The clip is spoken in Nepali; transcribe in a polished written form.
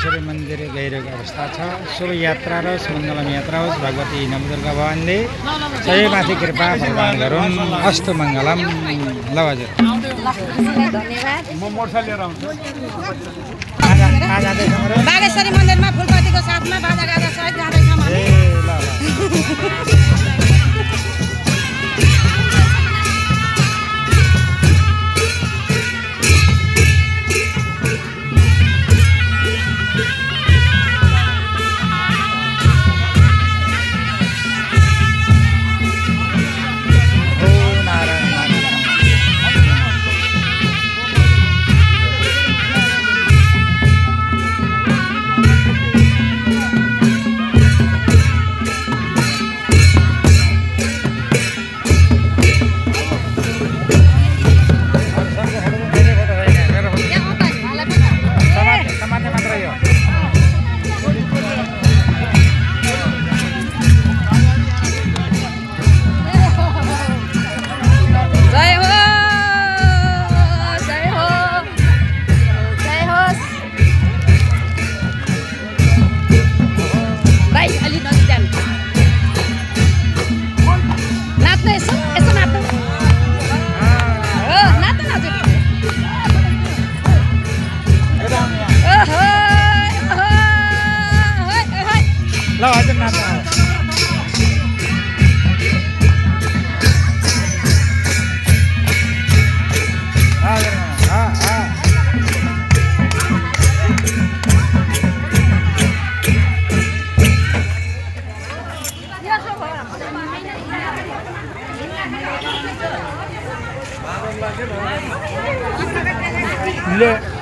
बागेश्वरी मन्दिर गइरहेको अवस्था छ। शुभ यात्रा र मङ्गलम यात्रा होस्। भगवती नवदुर्गा भवानीले सबैमाथि कृपा प्रदान गरून्। अस्तु मङ्गलम। ल हजुर धन्यवाद। म मोटरसाइकल लिएर आउँछु। बागेश्वरी मन्दिरमा फुलपातीको साथमा बाजा गाजा सहित जाँदैछौँ हामी। ल ले